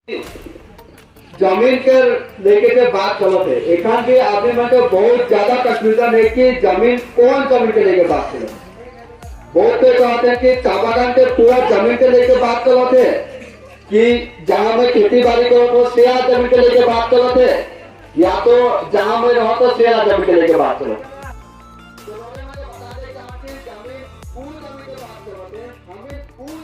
जमीन के लेके के बात चलत है। एखान भी आदमी मन के बहुत ज्यादा कंफ्यूजन है कि जमीन, कौन जमीन के लेके बात चलत है। बहुत लोग कहते हैं कि चा बागान के पूरा जमीन के लेके बात चलत है कि जहां मैं खेती बाड़ी करो तो सेया जमीन के लेके बात चलत है, या तो जहां मैं रहो तो सेया जमीन के लेके बात चलत है।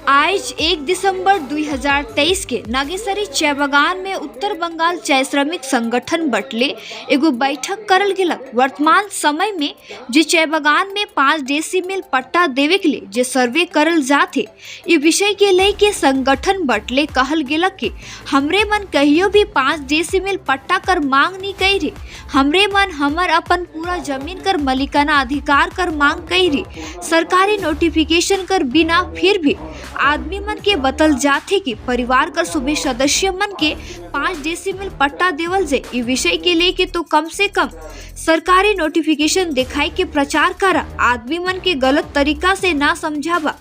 आज 1 दिसंबर 2023 के नागेश्वरी चाय बागान में उत्तर बंगाल चाय श्रमिक संगठन बटले एगो बैठक करल गेलक। वर्तमान समय में जे चाय बागान में 5 डेसिमल पट्टा देवे के लिए जे सर्वे करल जाथे, ई विषय के ले के संगठन बटले कहल गेलक कि हमरे मन कहियो भी 5 डेसिमल पट्टा कर मांग नहीं कई। हमरे मन हमर अपन पूरा जमीन कर मालिकाना अधिकार कर मांग कई। सरकारी नोटिफिकेशन कर बिना फिर भी आदमी मन के बतल जाथे कि परिवार कर सभी सदस्य मन के 5 डेसिमल पट्टा देवल जाए। ई विषय के लेके तो कम से कम सरकारी नोटिफिकेशन दिखाई के प्रचार करा, आदमी मन के गलत तरीका से ना समझावा।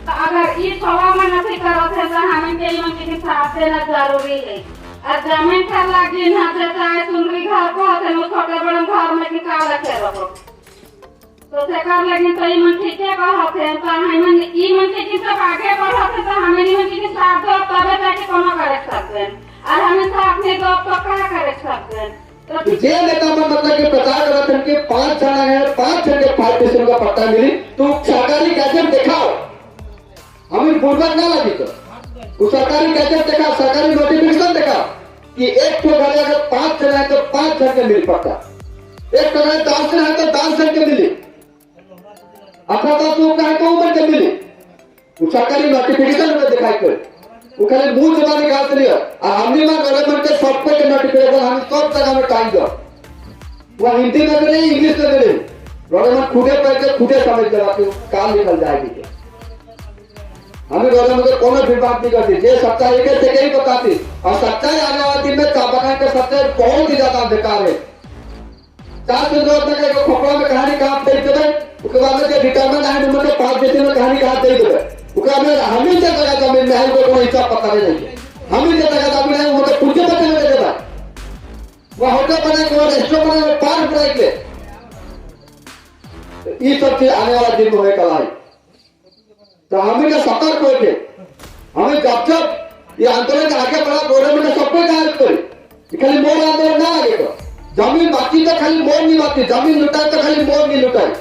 अगर ई 1.25 महीना से करत है तो हमें के मन के साथ देना जरूरी है। और जमीन कर लगी ना, चाहे सुनरी घर को होते, छोटे बड़े घर में के का रखे रहो तो से कर लगी। तो ई मन ठीक है कहत है, तो हमें ई मन के सब आगे बढ़त है, तो हमें ई मन के साथ दो, तबे जाके कोनो करे सकते हैं। और हमें साथ नहीं दो तो का करे सकते हैं? तो जे नेता मन मतलब के प्रचार करत हैं कि 5 जन है, 5 जन के 5 डेसिमल का पट्टा मिली, तो सरकारी गैजेट दिखाओ। हमें बुर्बक ना लगी तो वो सरकारी गैजेट दिखाओ, सरकारी नोटिफिकेशन दिखाओ कि एक ठो घर अगर 5 जन है तो 5 जन के मिली पट्टा, एक ठो घर 10 जन है तो 10 जन के मिली, अथवा तो का है तो उमर के मिली। वो सरकारी नोटिफिकेशन में दिखाई कर वो खाली मुंह जबान निकाल लियो और हमने मन गलत मन के सबको के नोटिफिकेशन हम सब जगह में टाइम दो। वो हिंदी में भी नहीं, इंग्लिश में भी नहीं, रोडे मन खुदे पढ़ के खुदे समझ जवा कि काम निकल जाएगी। हमें रोडे में कोनो भी बात नहीं करती, जे सच्चाई के से ही बताती। और सच्चाई आने वाले दिन में चा बागान के सच्चाई बहुत ही ज्यादा बेकार है। 400 में के खोपड़ा में कहानी कहाँ दे देवे, उसके बाद में जो रिटायरमेंट आए उम्र के 5 में कहानी कहाँ दे देवे। उसके बाद में हमें जे जगह जमीन में है वो कोई हिसाब पता नहीं है। हमें जे जगह जमीन है वो तो पूछे बच्चे में दे देवा, वो होटल बनाए के, वो रेस्टोरेंट बनाए, वो पार्क बनाए के। ये सब चीज आने वाला दिन में होने कला है। तो हमें के सतर्क होके हमें जब जब ये आंदोलन के आगे बढ़ा, गवर्नमेंट ने सबको गायब करी। खाली मोर आंदोलन ना आगे तो जमीन बाकी तो खाली मोर नहीं बाकी, जमीन लुटाए तो खाली मोर नहीं लुटाए,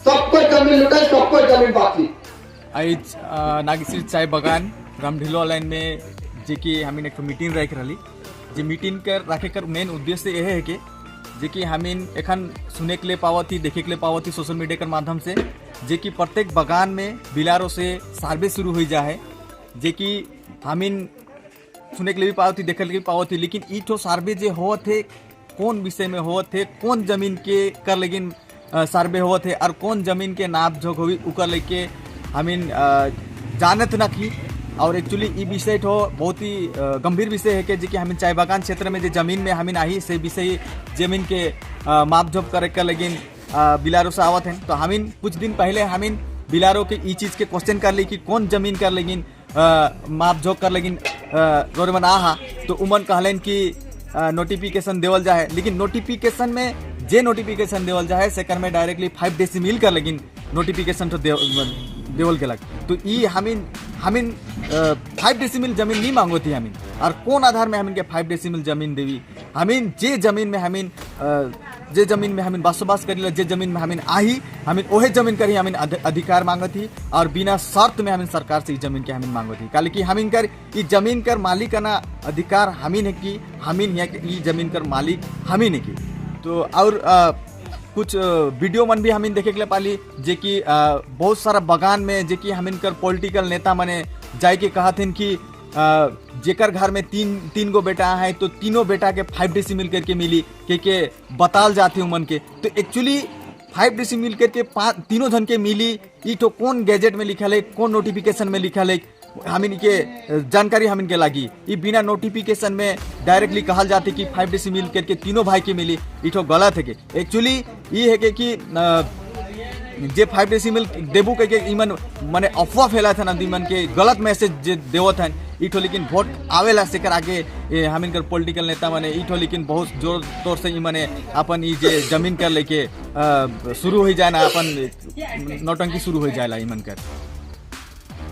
सबको जमीन लुटाए, सबको जमीन बाकी। आज नागेश्वरी चाय बागान रामढिलवा लाइन में जे कि हमीन एक मीटिंग रख रही, जे मीटिंग कर रखे कर मेन उद्देश्य यह है कि जे कि हमीन एखन सुने के लिए पावत ही, देखे के लिए पावत ही सोशल मीडिया के माध्यम से, जे कि प्रत्येक बागान में बिलारों से सर्वे शुरू हो जाए, जे कि हमीन सुने के लिए भी पावत ही, देखे के लिए भी पावत ही। लेकिन ई ठो सर्वे जे होत है, कौन विषय में होत है, कौन जमीन के कर लेकिन सर्वे होत है और कौन जमीन के नाप झोंक हुई, उकर लेके हमीन जानत न की। और एक्चुअली ई विषय ठो बहुत ही गंभीर विषय है कि जे कि हमीन चाय बागान क्षेत्र में जे जमीन में हमीन आई से विषय जमीन के माप झोप करे के लेकिन बिलारो से आवत हैं। तो हमीन कुछ दिन पहले हमीन बिलारो के ई चीज़ के क्वेश्चन कर ली कि कौन जमीन कर लेकिन माप झोंक कर लेकिन रोडमन आहा, तो उमन कहलन कि नोटिफिकेशन देवल जाए। लेकिन नोटिफिकेशन में जे नोटिफिकेशन देवल जाए, सेकर में डायरेक्टली 5 डेसिमिल कर लेकिन नोटिफिकेशन तो देवल गेलक। तो ई हमीन हमीन 5 डेसिमिल जमीन नहीं मांगो थी हमीन। और कौन आधार में हमीन के 5 डेसिमिल जमीन देवी? हमीन जे जमीन में हमीन जे जमीन में हमीन बसोबास करीला, जे जमीन में हमीन आही, हमीन ओहे जमीन करी हमीन अधिकार मांगत थी और बिना शर्त में हमीन सरकार से ई जमीन के हमीन मांगत थी। काले कि हमीन कर ई जमीन कर मालिकाना अधिकार हमीन है कि हमीन है कि ई जमीन कर मालिक हमीन है कि। तो और कुछ वीडियो मन भी हमीन देखे के लिए पाली, जे कि बहुत सारा बगान में जे कि हमीन कर पॉलिटिकल नेता मने जाए के कहथिन कि जेकर घर में तीन तीन गो बेटा है तो तीनों बेटा के 5 डेसिमिल करके मिली के बताल जाते उमन के। तो एक्चुअली 5 डेसिमिल करके पाँच तीनों जन के मिली, ई तो कौन गैजेट में लिखल है, कौन नोटिफिकेशन में लिखल है, हमीन के जानकारी हमीन के लागी। ई बिना नोटिफिकेशन में डायरेक्टली कहल जाते कि 5 डेसिमिल करके तीनों भाई के मिली, ई तो गलत है के। एक्चुअली ई है के कि जे 5 डेसिमल देबू के इमन माने अफवाह फैला था ना, इमन के गलत मैसेज जे देवत हन। इठो लेकिन वोट आवेला से कर आगे हमिन कर पॉलिटिकल नेता माने इठो लेकिन बहुत जोर तोर से ई माने अपन ई जे जमीन कर लेके शुरू हो जाए ना, अपन नौटंकी शुरू हो जाएला इमन कर।